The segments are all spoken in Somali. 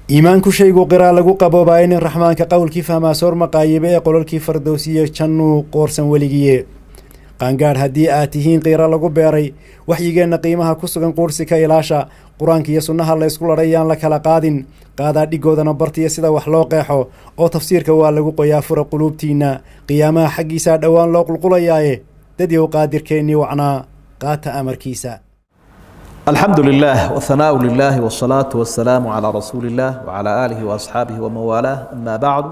Iimaanku shaygu qiraa lagu qaboobaaye, nin Raxmaanka qowlkii fahmaa soor maqaayibe ee qolalkii Fardowsiiyo jannuu qoorsan weligiye. Qaangaadh haddii aad tihiin, qiiro lagu beeray waxyigeenna qiimaha ku sugan quursi ka ilaasha. Qur-aanka iyo sunnaha laysku ladhay yaan la kala qaadin, qaadaa dhigoodana bartiya sida wax loo qeexo oo tafsiirka waa lagu qoyaa. Fura quluubtiinna, qiyaamaha xaggiisaa dhowaan loo qulqulayaaye. Dadyow, qaadirkeennii wacnaa qaata amarkiisa. الحمد لله والثناء لله والصلاة والسلام على رسول الله وعلى آله وأصحaabihi ومن والاه، أما بعد.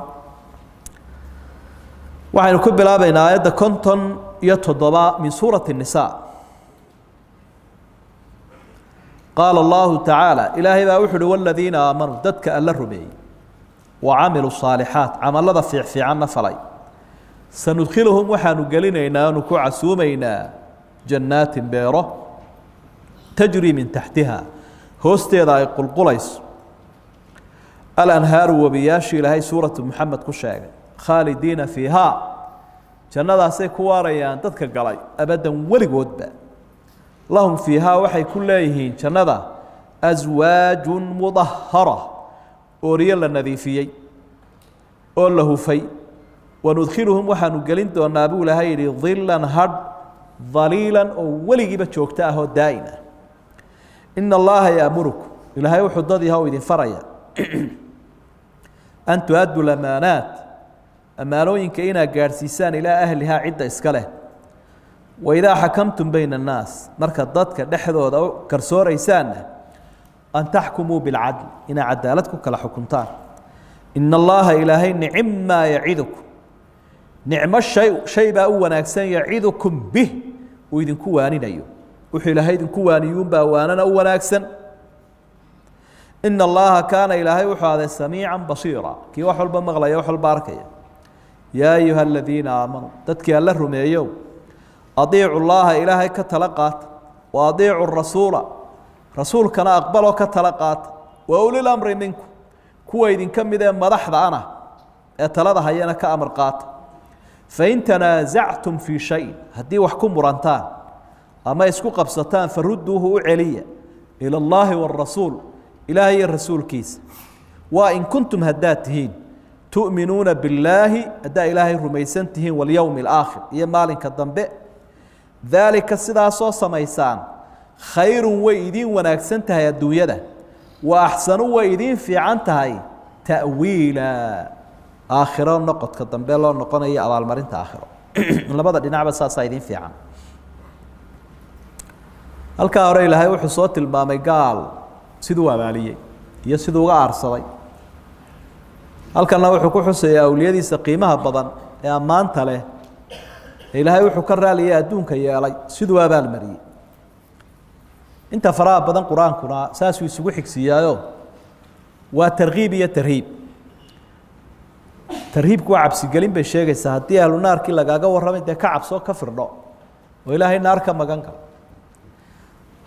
Waxaynu ku bilaabaynaa aayadda 57 min suuraة النiساء. Qaala الlahu taعaalى, Ilaahay baa wuxu uhi: والadiina aamanuu, dadka alla rumeeyey, وacamiluu الصaalixaat, camalada fiicfiicanna falay, sanudkhiluhum, waxaanu gelinaynaa aanu ku casuumaynaa, jannaatin, beero, tajri min taxtiha, hoosteeda ay qulqulayso, alanhaaru, webiyaashii Ilaahay suuratu Moxamed ku sheegay, khaalidiina fiihaa, jannadaasay ku waarayaan dadka galay, abadan, weligoodba. Lahum fiihaa, waxay ku leeyihiin jannada, aswaajun mudahara, ooriyo la nadiifiyey oo la hufay. Wanudkhiluhum, waxaanu gelin doonaa buu Ilaahay yidhi, dilan, hadh, daliilan, oo weligiiba joogto ah oo daa'im ah. Ina Allaha yaamurukum, Ilaahay wuxuu dad yaha idin faraya, an tu-addu lamaanaat, ammaanooyinka inaad gaadhsiisaan, ilaa ahlihaa, cidda iska leh. Waidaa xakamtum bayna annaas, marka dadka dhexdooda u garsooraysaanna, an taxkumuu bilcadl, inaad cadaalad ku kala xukuntaan. Ina Allaha, Ilaahay, nicim maa yacidukum, nicmo shay, shay baa u wanaagsan, yacidukum bih, uu idinku waaninayo. Wuxuu Ilaahay idinku waaniyuunbaa waanana u wanaagsan. Ina Allaha kaana, Ilaahay wuxuu ahday, samiica basiira, kii wax walba maqlaya, wax walba arkaya. Yaa ayuha aladiina aamanuu, dadkii alla rumeeyow, adiicu llaha, Ilaahay ka tala qaata, wa adiicu rasuula, rasuulkana aqbaloo ka tala qaata, wa ulil amri minkum, kuwa idinka mid ee madaxda ana ee talada hayana ka amar qaata. Fain tanaasactum fii shayin, haddii wax ku murantaan ama isku qabsataan, farudduuhu, u celiya, ila اllaahi wاrasuul, Ilaahay iyo rasuulkiisa. Waa in kuntum, haddaad tihiin, tu'minuuna billaahi, haddaa Ilaahay rumaysan tihiin, walyowmi alaakhir, iyo maalinka dambe. Daalika, sidaasoo samaysaan, khayrun, way idiin wanaagsan tahay adduunyada, wa axsanu, way idiin fiican tahay, ta'wiila, aakhiro noqodka dambe loo noqonayo, abaalmarinta aakhiro. Labada dhinacba saasaa idiin fiican. Halkaa hore Ilaahay wuxuu soo tilmaamay gaal siduu abaaliyey iyo siduu uga aarsaday. Halkanna wuxuu ku xusayaa awliyadiisa qiimaha badan ee ammaanta leh ee Ilaahay wuxuu ka raaliyay adduunka yeelay, siduu abaalmariyey. Inta faraha badan qur-aankuna saasuu isugu xigsiiyaayo, waa tarkiib iyo tarhiib. Tarhiibku waa cabsigelin bay sheegaysaa. Haddii ahlu naarkii lagaaga warramay, dee ka cabsoo ka firdho oo Ilaahay naar ka magan galo.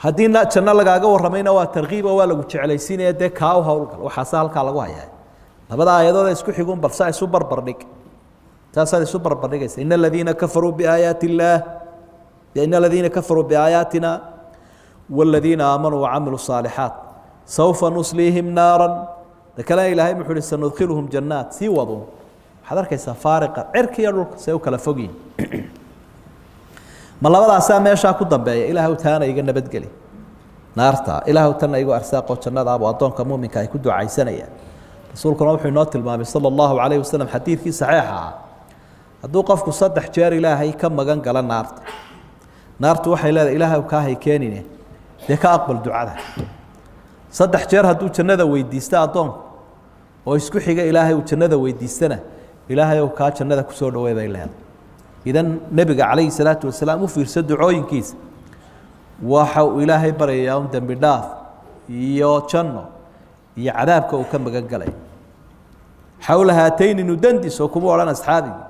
Haddii janno lagaaga warramayna, waa tarkiib oo waa lagu jeclaysiinaya, dee kaa u howlgal. Waxaase halkaa lagu hayaa labada aayadood isku xigun, balse isu barbardhig, saasaad isu barbardhigaysa. Ina aladiina kafaruu biaayaati illaah, ina aladiina kafaruu biaayaatina wاladiina aamanuu wacamiluu الصaalixaat saufa nusliihim naara. De kalena Ilaahay muxuu uhi: sanudkhiluhum jannaat. Sii wadu, waxaad arkaysaa faariqa cirka iyo dhulka see u kala fogyihin. Ma labadaasaa meeshaa ku dambeeya? Ilaahw taana iga nabadgeli naarta, Ilaahw tana igu arsaaqo jannadaabuu addoonka muuminka ay ku ducaysanayaan. Rasuulkuna wuxuu inoo tilmaamay sala allahu calayhi wasalam xadiidkii saxiixa ah: hadduu qofku 3 jeer Ilaahay ka magan gala naarta, naartu waxay leedahay: Ilaahw kaahay keenine, dee ka aqbal ducada. 3 jeer hadduu jannada weydiista addoonku oo isku xiga Ilaahay uu jannada weydiistana, Ilaahay ow kaa jannada kusoo dhawey bay leedahay. Idan nebiga calayhi salaatu wasalaam u fiirso ducooyinkiisa, waxa uu Ilaahay baryayaa un dembi dhaaf iyo janno iyo cadaabka uu ka magan galay. Xawla haatayni nudandis oo kuma odhan asxaabigi: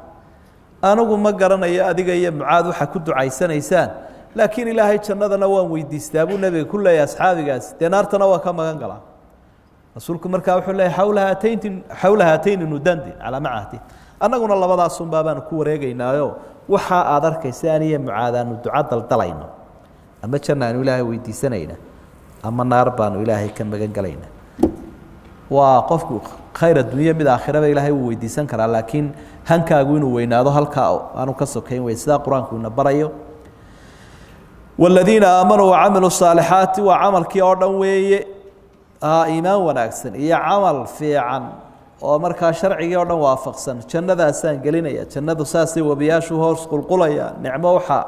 anigu ma garanayo adiga iyo Mucaad waxaa ku ducaysanaysaan, laakiin Ilaahay jannadana waan weydiistaa buu nebiga ku leeyahay asxaabigaasi, dee naartana waa ka magan galaa. Rasuulku markaa wuxuu leeyahy: xawla haatayn, xawla haatayni nudandin calaa macahatin. Annaguna labadaasunbaa baanu ku wareegaynaayo. Waxa aad arkaysa aniyo Mucaad aanu duco daldalayno, ama janna aanu Ilaahay weydiisanayna ama naar baanu Ilaahay ka magan galayna. Waa qofku khayr adduunye mid aakhiraba ilaahay wuu weydiisan karaa, laakiin hankaagu inuu weynaado halkaa aanu ka sokayn wey, sidaa qur-aanku ina barayo. Waladiina aamanuu wacamiluu saalixaati, waa camalkii oo dhan weeye, iimaan wanaagsan iyo camal fiican oo markaa sharcigii oo dhan waafaqsan, jannadaasaan gelinaya. Jannadu saasay webiyaashu hoos qulqulaya. Nicmo waxaa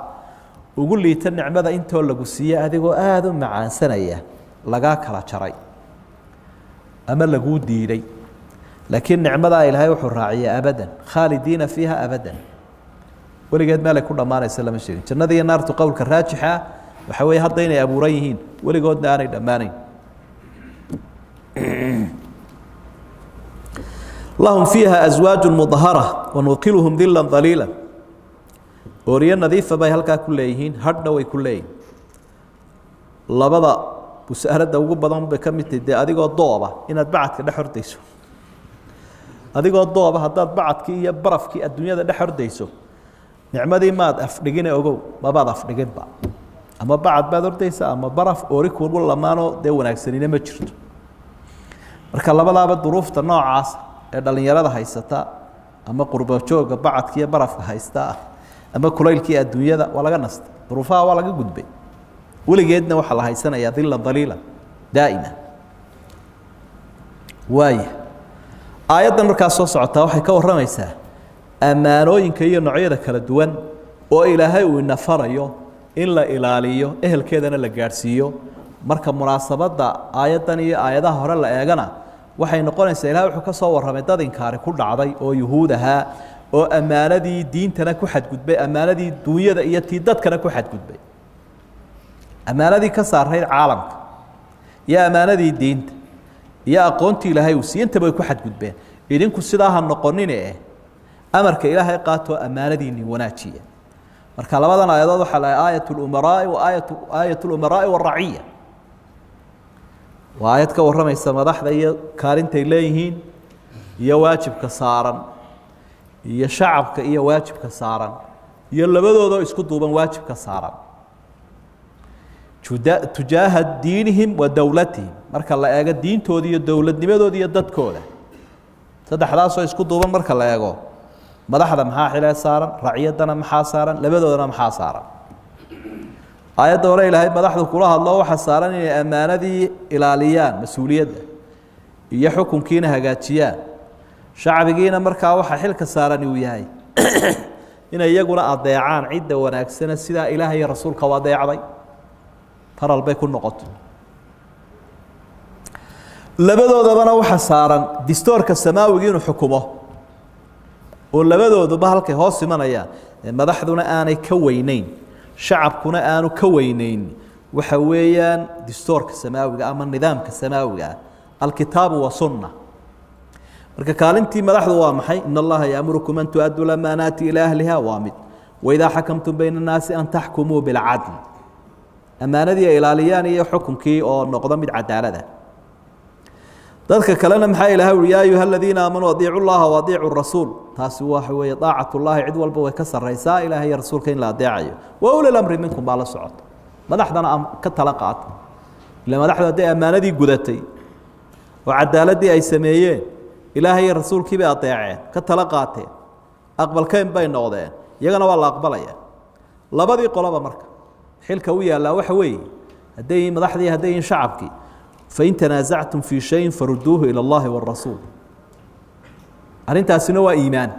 ugu liita nicmada intoo lagu siiye adigoo aada u macaansanaya lagaa kala jaray ama laguu diiday, laakiin nicmadaa ilaahay wuxuu raaciya abadan, khaalidiina fiiha abadan, weligeed meelay ku dhammaanaysa lama sheegin. Jannada iyo naartu qowlka raajixa waxa weeye hadda inay abuuran yihiin, weligoodna aanay dhammaanayn. Lahum fiiha aswaaju mudahara wanuqiluhum dilan daliila. Ooriyo nadiifa bay halkaa ku leeyihiin, hadhna way ku leeyihin. Labada busaaradda ugu badan bay ka mid tahay dee adigoo dooba inaad bacadka dhex hordayso, adigoo dooba haddaad bacadkii iyo barafkii adduunyada dhex hordayso, nicmadii maad afdhigine ogow, mabaad afdhiginba, ama bacad baad ordaysa ama baraf, oori kugu lamaanoo dee wanaagsanina ma jirto. Marka labadaaba duruufta noocaas ee dhallinyarada haysata, ama qurbajooga bacadka iyo barafka haysta ama kulaylkii adduunyada, waa laga nastay, duruufaha waa laga gudbay. Weligeedna waxaa la haysanayaa dilan daliila daa'ima. Waaya, aayaddan markaas soo socotaa waxay ka warramaysaa ammaanooyinka iyo noocyada kala duwan oo ilaahay uu ina farayo in la ilaaliyo, ehelkeedana la gaadhsiiyo. Marka munaasabadda aayaddan iyo aayadaha hore la eegana, waxay noqonaysaa ilahay wuxuu ka soo warramay dad inkaari ku dhacday oo yuhuud ahaa, oo ammaanadii diintana ku xadgudbay, ammaanadii duunyada iyo tii dadkana ku xadgudbay, ammaanadii ka saarayd caalamka iyo ammaanadii diinta iyo aqoontii ilaahay uu siiyey, intaba way ku xadgudbeen. Idinku sidaa ha noqonine, amarka ilaahay qaatoo ammaanadiinni wanaajiya. Marka labadan aayadood waxaa la aayat lumaraai wa aayat lumaraai waraciya, waa aayad ka warramaysa madaxda iyo kaalintay leeyihiin iyo waajibka saaran, iyo shacabka iyo waajibka saaran, iyo labadoodoo isku duuban waajibka saaran tujaaha diinihim wa dowlatihim. Marka la eego diintooda iyo dowladnimadooda iyo dadkooda, saddexdaasoo isku duuban marka la eego, madaxda maxaa xilee saaran, raciyaddana maxaa saaran, labadoodana maxaa saaran? Aayadda hore ilaahay madaxdu kula hadlo, waxaa saaran inay ammaanadii ilaaliyaan, mas-uuliyadda iyo xukunkiina hagaajiyaan. Shacbigiina markaa waxaa xilka saaran uu yahay inay iyaguna adeecaan cidda wanaagsana, sidaa ilaahay iyo rasuulka u adeecday, faral bay ku noqoto. Labadoodabana waxa saaran distoorka samaawigi inuu xukumo, oo labadooduba halkay hoos imanayaan, madaxduna aanay ka weyneyn, shacabkuna aanu ka weyneyn, waxa weeyaan distoorka samaawiga ama nidaamka samaawiga ah, alkitaabu wasunna. Marka kaalintii madaxdu waa maxay? In allaha yaamurukum an tuaduu lamaanaati ilaa ahliha, waa mid. Waidaa xakamtum bayna annaasi an taxkumuu bilcadl, ammaanadii ay ilaaliyaan iyo xukunkii oo noqdo mid cadaalada. Dadka kalena maxaa ilahay uri? Yaa ayuha aladiina aamanuu adiicu llaha wa adiicu rasuul. Taasi waxa weeye daacatullaahi cid walba way ka sarraysaa, ilaahay iyo rasuulka in la adeecayo. Wa uli lamri minkum baa la socota, madaxdana ka tala qaata. Ila madaxdu hadday ammaanadii gudatay oo cadaaladii ay sameeyeen, ilaahay iyo rasuulkii bay adeeceen, ka tala qaateen, aqbalkeyn bay noqdeen, iyagana waa la aqbalaya. Labadii qoloba marka xilka u yaallaa waxa weeye, hadday yihiin madaxdii, hadday yihiin shacabkii, fain tanaasactum fii shayin faruduuhu ila allahi wاrasuul. Arrintaasina waa iimaan,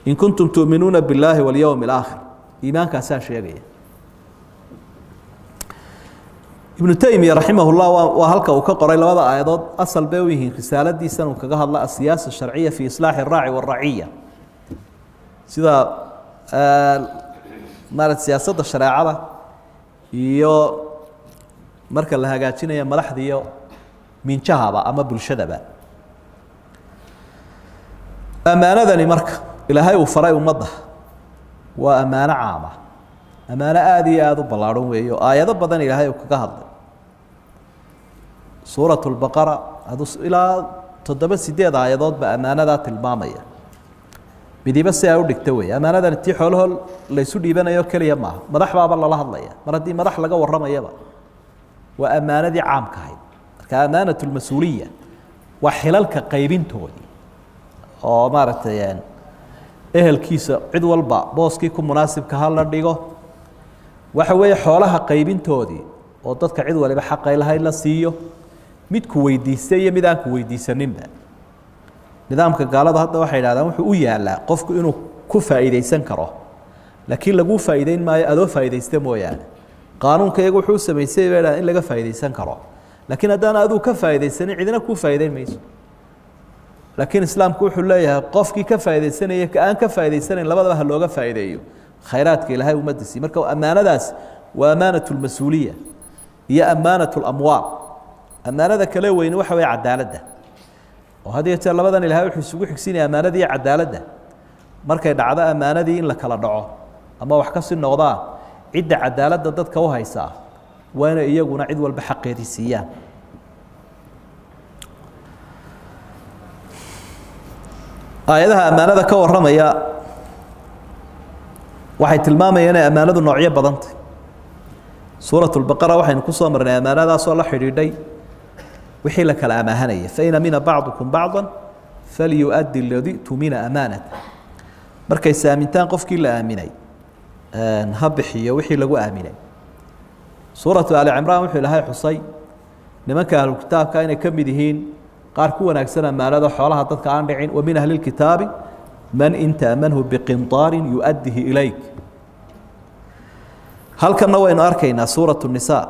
in kuntum tu'minuuna biاllaahi walyowmi اlaakhir, iimaankaasaa sheegaya. Ibnu Taymiya raximah llah waa halka uu ka qoray labada aayadood, asal bay u yihiin risaaladiisan uu kaga hadla asiyaasa sharciya fi islaaxi araaci wاraciya, sida maarata siyaasadda shareecada iyo marka la hagaajinayo madaxda iyo minjahaba ama bulshadaba. Ammaanadani marka ilaahay uu faray ummadda waa ammaano caama, ammaano aada iyo aada u ballaadhan weeye, oo aayado badan ilaahay uu kaga hadlay. Suurat lbaqara adu ilaa 7 8 aayadoodba ammaanadaa tilmaamaya, midiba si ay u dhigta wey. Ammaanadani tii xoolaho laysu dhiibanayo keliya maaha, madax baaba lala hadlaya. Mar haddii madax laga warramayaba waa ammaanadii caamka ahayd. Marka ammaanat lmas-uuliya Waa xilalka qaybintoodii oo maaragtay ehelkiisa cid walba booskii ku munaasibka ha la dhigo. Waxa weeye xoolaha qaybintoodii oo dadka cid waliba xaqay lahayd la siiyo, mid ku weydiistay iyo mid aan ku weydiisaninba. Nidaamka gaalada hadda waxay yidhahdaan wuxuu u yaalaa qofku inuu ku faa'iidaysan karo, laakiin laguu faa'iideyn maayo adoo faa'iidaysta mooyaane. Qaanuunka iyagu wuxuu u samaysay bay yidhahdaan in laga faa'iidaysan karo, laakiin haddaan aduu ka faa'iidaysanin cidina kuu faa'iideyn mayso. Laakiin islaamku wuxuu leeyahay qofkii ka faa'iidaysanaya ka aan ka faa'iidaysanayn labadaba ha looga faa'iideeyo khayraadka Ilaahay ummaddiisii. Marka ammaanadaas waa amaanatu lmas-uuliya iyo amaanatu lamwaal. Ammaanada kale weyne waxa weeye cadaaladda, oo had iyo jeer labadan Ilaahay wuxuu isugu xigsiinaya ammaanada iyo cadaaladda. Markay dhacdo ammaanadii in la kala dhaco ama wax ka sii noqdaan, cidda cadaaladda dadka u haysaa waa inay iyaguna cid walba xaqeedii siiyaan. Aayadaha ammaanada ka warramaya waxay tilmaamayaan inay ammaanadu noocyo badantay. Suurat lbaqara waxaynu ku soo marnay ammaanadaasoo la xidhiidhay wixii la kala amaahanaya, fain amina bacdukum bacda falyuaddi aladii tumina amaanata. Markay saamintaan qofkii la aaminay ha bixiyo wixii lagu aaminay. Suuratu Ali Cimraan wuxuu Ilaahay xusay nimanka ahlukitaabka inay ka mid yihiin qaar ku wanaagsan ammaanada xoolaha dadka aan dhicin. Wa min ahli lkitaabi man in taamanhu biqintaarin yuaddihi ilayk. Halkanna waynu arkaynaa suuratu nisaa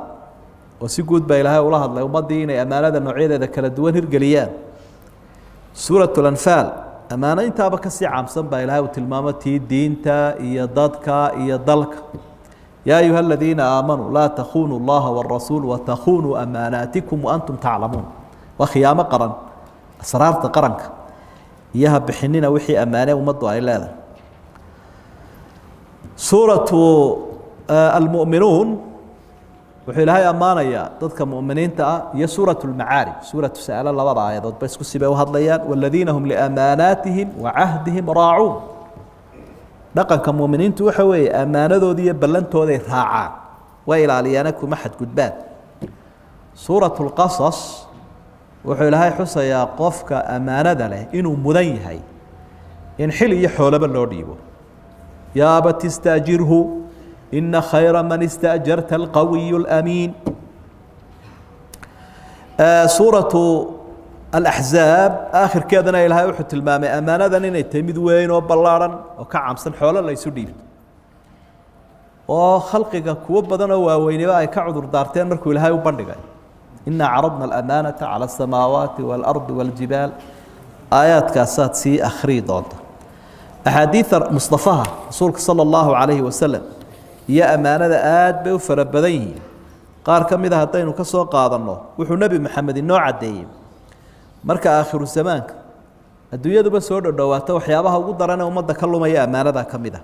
oo si guud baa Ilaahay ula hadlay ummaddii inay ammaanada noocyadeeda kala duwan hirgeliyaan. Suuratu lanfaal ammaano intaaba kasii caamsan baa Ilaahay uu tilmaamo, tii diinta iyo dadka iyo dalka. Yaa ayuha aladiina aamanuu laa takhunuu allaha wاrasuul watakhunuu amaanaatikum waantum taclamuun. Waa khiyaamo qaran, asraarta qaranka iyo ha bixinina wixii ammaane ummaddu ay leedahay. Suuratu almu'minuun wuxuu Ilaahay ammaanayaa dadka mu'miniinta ah, iyo suuratu lmacaarij, suuratu sa'alo, labada aayadoodba isku sibay u hadlayaan. Waladiina hum liamaanaatihim wa cahdihim raacuun. Dhaqanka mu'miniintu waxa weeye ammaanadoodi iyo ballantooday raacaan, way ilaaliyaana, kuma xadgudbaan. Suuratu lqasas wuxuu Ilaahay xusayaa qofka ammaanada leh inuu mudan yahay in xil iyo xoolaba loo dhiibo. Yaa abati istaajirhu ina khayra man istaajarta alqawiyu اlamiin. Suuratu alaxzaab aakhirkeedana Ilaahay wuxuu tilmaamay ammaanadan inay tahay mid weyn oo ballaarhan oo ka caamsan xoolo la isu dhiibto, oo khalqiga kuwo badan oo waaweyniba ay ka cudur daarteen markuu Ilaahay u bandhigay. Inaa caradna alamaanata cala asamaawaati waalardi waaljibaal. Aayaadkaasaad sii akhriyi doonta. Axaadiida mustafaha rasuulka sala allahu calayhi wasalam iyo ammaanada aad bay u fara badan yihiin. Qaar ka mid a haddaynu ka soo qaadanno, wuxuu Nebi Maxamed inoo caddeeyey marka aakhiru zamaanka adduunyaduba soo dhodhowaato waxyaabaha ugu daran ee ummadda ka lumaya ammaanada ka mid ah.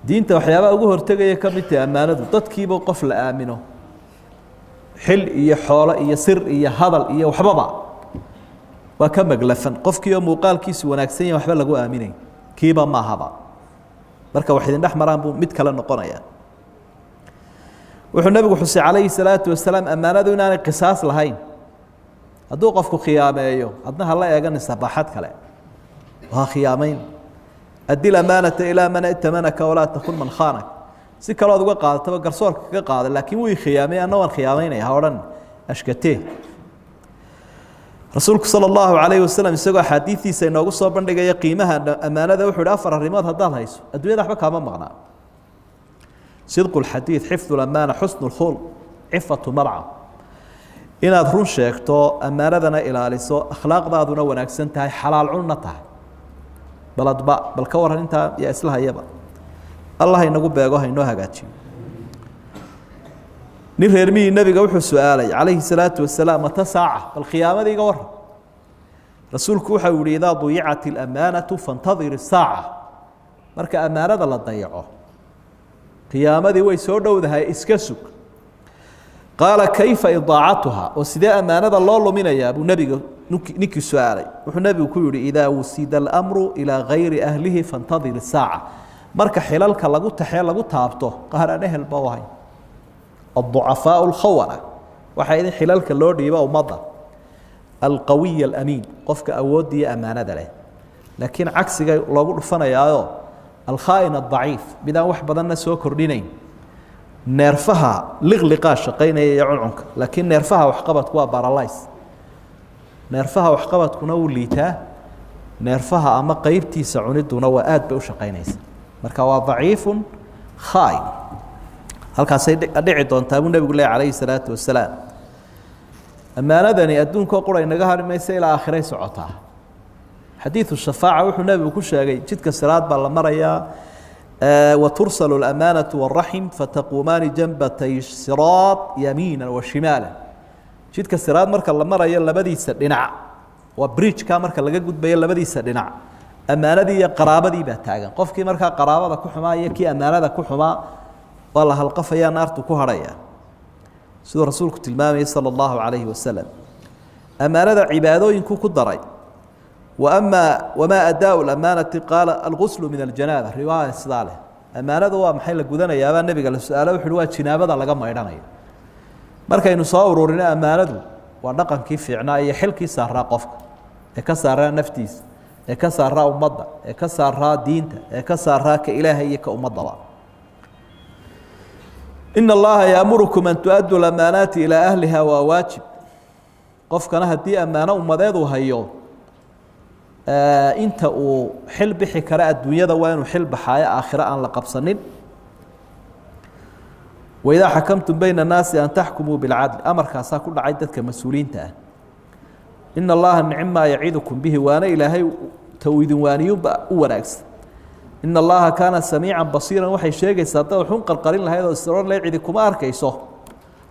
Diinta waxyaabaha ugu hortegaya ka mid tahay ammaanadu. Dadkiiba qof la aamino xil iyo xoolo iyo sir iyo hadal iyo waxbaba waa ka maglafan. Qofkii oo muuqaalkiisu wanaagsan yahay waxba lagu aaminayn, kiiba maahaba. Marka wax idin dhex maraan buu mid kale noqonaya. Wuxuu Nebigu xusay calayhi salaatu wasalaam ammaanadu inaanay qisaas lahayn. Hadduu qofku khiyaameeyo, adna hala eeganin sabaaxad kale, waa khiyaamayn. Addi lamaanata ilaa man itamanaka walaa takun man khaanak. Si kalood uga qaadataba garsoorka kaga qaada, laakiin wuu khiyaamay anna waan khiyaamaynaya ha odhan, ashkatee. Rasuulku sala allahu calayhi wasalam isagoo axaadiidiisa inoogu soo bandhigaya qiimaha ammaanada wuxuu ihi: afar arrimood haddaad hayso adduunyada waxba kaama maqnaa: sidqu lxadiid, xifdu lamaana, xusnu lkhulq, cifatu marca. Inaad run sheegto, ammaanadana ilaaliso, akhlaaqdaaduna wanaagsan tahay, xalaal cunna tahay. Baladba bal ka waran intaa yaa isla hayaba? Allah inagu beego, hainoo hagaajiyo. Nin reer miyii nebiga wuxuu su-aalay calayhi salaatu wasalaam: mata saaca, bal khiyaamadii iga waran. Rasuulku waxau yihi: idaa dayicat ilamaanatu fantadir isaaca. Marka ammaanada la dayaco qiyaamadii way soo dhowdahay, iska sug. Qaala: kayfa idaacatuha? Oo sidee ammaanada loo luminayaa, buu nebiga ninkii su-aalay. Wuxuu nebigu ku yihi: idaa wusida alamru ilaa gayri ahlihi fantadir isaaca. Marka xilalka lagu taxee lagu taabto qaar aan ehelba u ahayn, adducafaau alkhawana, waxaa idin xilalka loo dhiiba ummadda. Alqawiy alamiin, qofka awoodda iyo ammaanada leh. Laakiin cagsiga loogu dhufanayaayo alkhaa'in adaciif, mid aan wax badanna soo kordhinayn, neerfaha liqliqaa shaqaynaya iyo cuncunka, laakiin neerfaha waxqabadku waa baralys. Neerfaha waxqabadkuna wuu liitaa, neerfaha ama qeybtiisa cuniduna waa aad bay u shaqaynaysa. Marka waa daciifun khaa'in. Halkaasay dhici doontaa buu nebigu leh calayhi salaatu wasalaam. Ammaanadani adduunkoo qura inaga hari maysa, ilaa aakhiray socotaa. Xadiidu shafaaca wuxuu nebigu ku sheegay jidka siraad baa la marayaa, watursalu alamaanatu wاraxim fataquumaani janbatay siraad yamiina wa shimaala. Jidka siraad marka la marayo labadiisa dhinac, waa bridgeka marka laga gudbayo labadiisa dhinac, ammaanadii iyo qaraabadii baa taagan. Qofkii markaa qaraabada ku xumaa iyo kii ammaanada ku xumaa waa la halqafayaa, naartu ku hadhaya, siduu rasuulku tilmaamayay sala allahu calayhi wasalam. Ammaanada cibaadooyinku ku daray. Waama wamaa adaau lamaanati qaala alguslu min aljanaaba, riwaaya sidaa leh. Ammaanadu waa maxay la gudanayaabaa nebiga la su-aalo, wuxu uhi waa jinaabada laga maydhanayo. Markaynu soo ururino, ammaanadu waa dhaqankii fiicnaa iyo xilkii saaraa qofka, ee ka saaraa naftiisa, ee ka saaraa ummadda, ee ka saaraa diinta, ee ka saaraa ka ilaahay iyo ka ummadaba. In allaha yaamurukum an tu-addu lamaanaati ilaa ahliha, waa waajib qofkana haddii ammaano ummadeed uu hayo, inta uu xil bixi kara adduunyada waa inuu xil baxaayo, aakhiro aan la qabsanin. Waidaa xakamtum bayna annaasi an taxkumuu bilcadl, amarkaasaa ku dhacay dadka mas-uuliyiinta ah. Ina allaha nicmaa yacidukum bihi, waana ilaahay ta uu idin waaniyunba u wanaagsan. Ina allaha kaana samiican basiiran, waxay sheegaysaa haddaad waxun qarqarin lahayd oo isroon lahayd cidi kuma arkayso,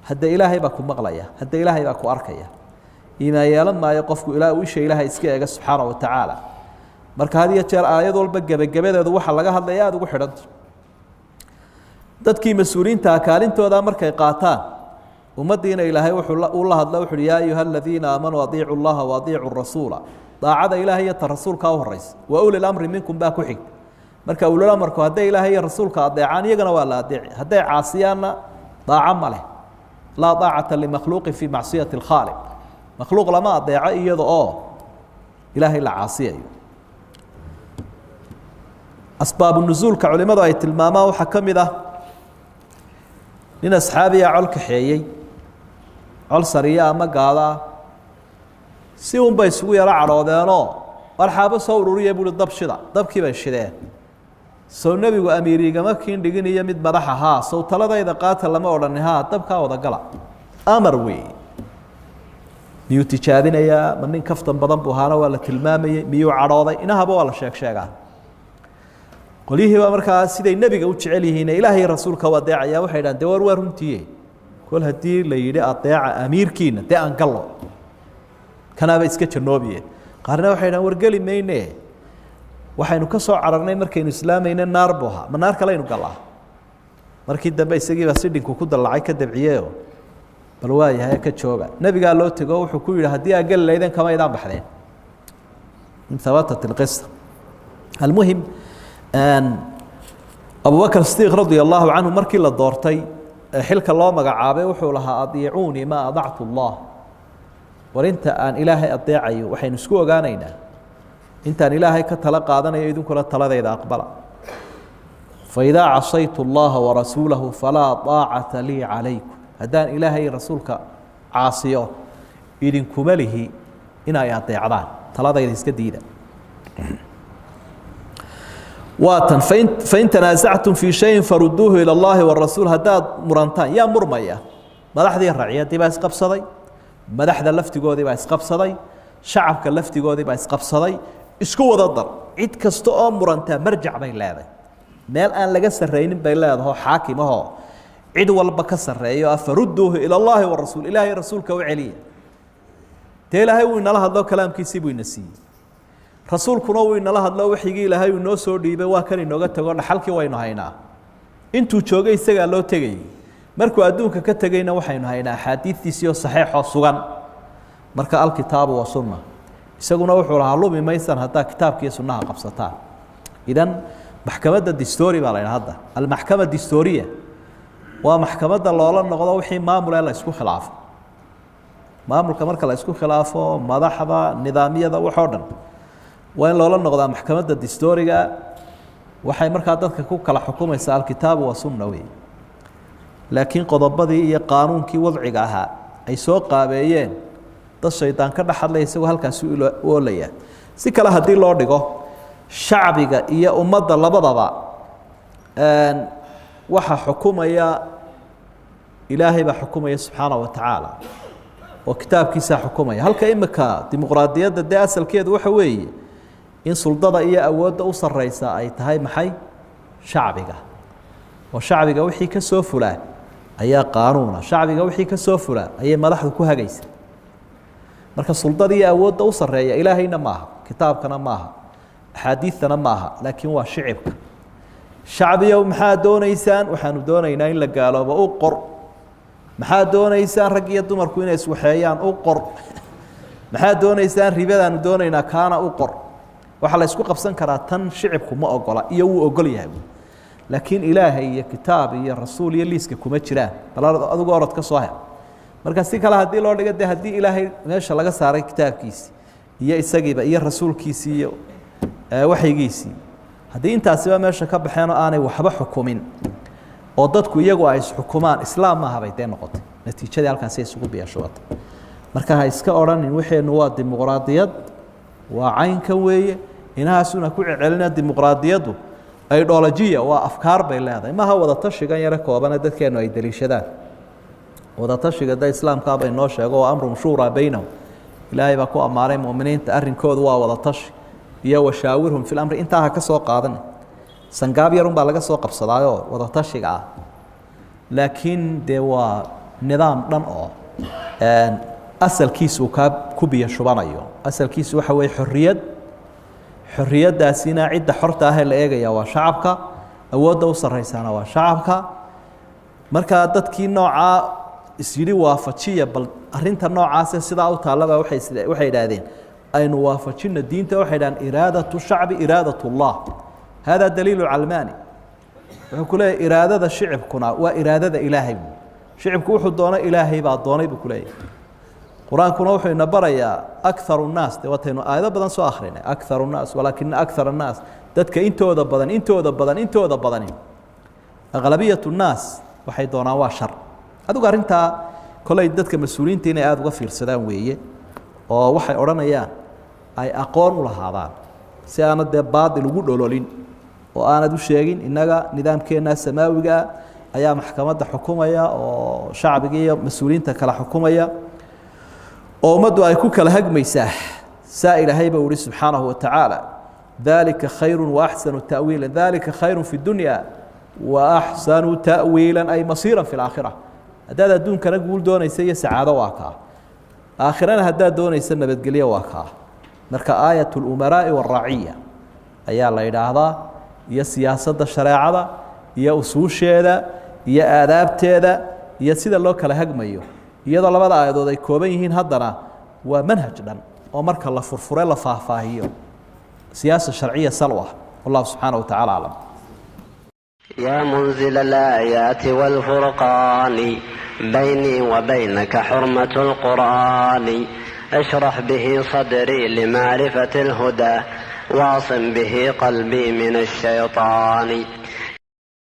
hadda ilaahay baa ku maqlaya, hadda ilaahay baa ku arkaya. Iimaan yeelan maayo qofku ilaa uu isha ilaahay iska eega subxaana wa tacaala. Marka had iyo jeer aayad walba gebagabadeedu waxaa laga hadlaya aada ugu xidhanta. Dadkii mas-uuliyiintaa kaalintooda markay qaataan, ummaddiina ilaahay wuxuu uu la hadla, wuxu uhi yaa ayuha aladiina aamanuu adiicu llaha wa adiicu rasuula. Daacada ilaahay iyo ta rasuulkaa u horeysa, wa uli lamri minkum baa ku xigta. Marka ulil amarku hadday ilaahay iyo rasuulka adeecaan, iyagana waa la adeeci, hadday caasiyaanna daaco ma leh. Laa daacata limakhluuqin fii macsiyati alkhaaliq, makhluuq lama adeeco iyada oo ilaahay la caasiyayo. Asbaabu nusuulka culimadu ay tilmaamaan waxaa ka mid ah nin asxaabiya col kaxeeyey, col sariya ama gaada ah, si un bay isugu yaro cadhoodeenoo warxaabo soo ururiya buuhi dab shida. Dabkii bay shideen. Sow nebigu amiir igama kiin dhigin iyo mid madax ahaa? Sow taladayda qaata lama odhani? Haa, dabkaa wadagala, amar weey. Miyuu tijaabinayaa? Ma nin kaftan badan buu ahaana waa la tilmaamayey. Miyuu cadhooday? Inahaba waa la sheeg sheegaa. Qolyihii baa markaa siday nebiga u jecel yihiin, ilaahay rasuulka u adeecaya, waxay dhahan de war waa runtiiye, kol haddii la yidhi adeeca amiirkiina dee aan gallo, kanaaba iska janoobiye. Qaarna waxay dhahan wargeli mayne, waxaynu ka soo cararnay markaynu islaamayne naar buu ahaa, ma naar kalaynu gallaa? Markii dambe isagiibaa sidhinku ku dallacay ka dabciyeyo, bal waa yahay ka jooga. Nebigaa loo tego, wuxuu ku yidhi haddii aa geli laydeen kama idaan baxdeen. In habatat ilqisa. Almuhim, Abubakr Sidiiq radia allahu canhu markii la doortay ee xilka loo magacaabay, wuxuu lahaa adiicuunii maa adactu allah, war inta aan ilaahay adeecayo waxaynu isku ogaanaynaa intaan ilaahay ka tala qaadanayo, idinkuna taladayda aqbala. Faidaa casaytu allaha warasuulahu falaa aacata lii calaykum, haddaan ilaahay rasuulka caasiyo idinkuma lihi inay adeecdaan, taladayda iska diida. Waatan fain tanaasactum fii shayin faruduuhu ilى اllahi wاrasuul. Haddaad murantaan, yaa murmaya? Madaxdii raciyaddii baa isqabsaday, madaxda laftigoodii baa isqabsaday, shacabka laftigoodii baa isqabsaday, isku wada dar. Cid kasta oo murantaa marjac bay leedahay, meel aan laga sarraynin bay leedaho, xaakimahoo cid walba ka sarreeyo. Faruduuhu ilى اllahi warasuul, ilaahay rasuulka u celiya. Dee ilaahay wuu inala hadlo, kalaamkiisii buu ina siiyey, rasuulkuna wuu inala hadlo, waxyigii ilaahay uu inoo soo dhiibay waa kan inooga tego, dhaxalkii waynu haynaa. Intuu joogay isagaa loo tegayey, markuu adduunka ka tegeyna waxaynu haynaa axaadiistiisii oo saxiixoo sugan. Marka alkitaabu wa sunna, isaguna wuxuu lahaa lumi maysan haddaa kitaabkiiyo sunnaha qabsataan. Idan maxkamadda distori baa la ydhaha hadda, almaxkama distoriya, waa maxkamadda loola noqdo wixii maamulee la isku khilaafo. Maamulka marka la isku khilaafo, madaxda, nidaamyada, waxoo dhan waa in loola noqdaa maxkamadda distoriga. Waxay markaa dadka ku kala xukumaysaa alkitaabu wa sunna wey. Laakiin qodobadii iyo qaanuunkii wadciga ahaa ay soo qaabeeyeen dad shaydaan ka dhex hadlaya, isagoo halkaasi u oolaya. Si kale haddii loo dhigo, shacbiga iyo ummadda labadaba waxa xukumaya Ilaahay baa xukumaya subxaana wa tacaala, oo kitaabkiisaa xukumaya. Halka imika dimuqraadiyadda dee asalkeedu waxa weeye in suldada iyo awoodda u sareysa ay tahay maxay? Shacbiga. Oo shacbiga wixii ka soo fulaa ayaa qaanuuna, shacbiga wixii ka soo fulaa ayay madaxdu ku hagaysa. Marka suldada iyo awoodda u sarreeya Ilaahayna maaha, kitaabkana maaha, axaadiidtana maaha, laakiin waa shicibka. Shacbiyow, maxaa doonaysaan? Waxaanu doonaynaa in la gaaloobo, u qor. Maxaa doonaysaan? Rag iyo dumarku inay iswaxeeyaan, u qor. Maxaa doonaysaan? Ribadaanu doonaynaa, kaana u qor. Waxaa la isku qabsan karaa tan shicibku ma ogola iyo wuu ogol yahay, laakiin Ilaahay iyo kitaab iyo rasuul iyo liiska kuma jiraan. Bal adigu orod ka soo hel. Marka si kale haddii loo dhigo, de haddii Ilaahay meesha laga saaray, kitaabkiisi iyo isagiiba iyo rasuulkiisii iyo waxyigiisii, haddii intaasiba meesha ka baxeen oo aanay waxba xukumin oo dadku iyagu ay isxukumaan, islaam maaha bay dee noqotay natiijadii, halkaasi isugu biyashubatay. Marka ha iska odhanin waxeennu waa dimuqraadiyad, waa caynkan weeye, inahaasuna ku cecelina. Dimuqraadiyaddu idolojiya waa, afkaar bay leedahay, maaha wadatashigan yare koobane dadkeenu ay daliishadaan. Wadatashiga de islaamkaa bay noo sheego, waa amrum shuuraa baynahum. Ilaahay baa ku ammaanay muminiinta arrinkoodu waa wadatashi iyo washaawirhum fi lamri. Intaa ha ka soo qaadan, sangaab yarun baa laga soo qabsadaayoo wadatashiga ah, laakiin dee waa nidaam dhan oo asalkiisu kaa ku biyo shubanayo. Asalkiisu waxa weeye xorriyad. Xorriyaddaasina cidda xorta ahee la eegaya waa shacabka, awoodda u sarraysaana waa shacabka. Markaa dadkii noocaa isyidhi waafajiya bal arrinta noocaase sidaa u taallaba, waxay idhaahdeen aynu waafajino diinta. Waxay idhahdeen iraadatu shacbi iraadat ullah. Hada daliilu calmaani. Wuxuu ku leeyahy iraadada shicibkuna waa iraadada Ilaahay buu. Shicibku wuxuu doonay Ilaahay baa doonay buu kuleeyahay. Qur-aankuna wuxuu ina barayaa akaru nnaas, de waataynu aayado badan soo akrinay, akaru nnaas walaakina akar annaas, dadka intooda badan, intooda badan, intooda badani, aqlabiyat nnaas waxay doonaan waa shar. Adigu arrintaa kolay dadka mas-uuliyiinta inay aada uga fiirsadaan weeye, oo waxay odhanayaan ay aqoon u lahaadaan, si aanad dee baadil ugu dhololin oo aanad u sheegin innaga nidaamkeenna samaawigaa ayaa maxkamadda xukumaya oo shacbiga iyo mas-uuliyiinta kala xukumaya oo ummaddu ay ku kala hagmaysaa. Saa Ilaahay ba uhi subxaanahu wa tacaala: dalika khayru waaxsanu ta'wiila. Dalika khayru fi dunya wa axsanu ta'wiila, ay masiira fi laakhira. Haddaad adduunkana guul doonaysa iyo sacaado waa kaa, aakhirana haddaad doonaysa nabadgelyo waa kaa. Marka aayat اlumaraa'i wاraaciya ayaa la idhaahdaa, iyo siyaasadda shareecada iyo usuusheeda iyo aadaabteeda iyo sida loo kala hagmayo. Iyadoo labada aayadood ay kooban yihiin, haddana waa manhaj dhan oo marka la furfure la faahfaahiyo siyaasa sharciya sal u ah. Wallahu subxaana wa tacala aclam. يا منزل الآيات والفرقان، بيني وبينك حرمة القرآن. اشرح به صدري لمعرفة الهدى، واعصم به قلبي من الشيطان.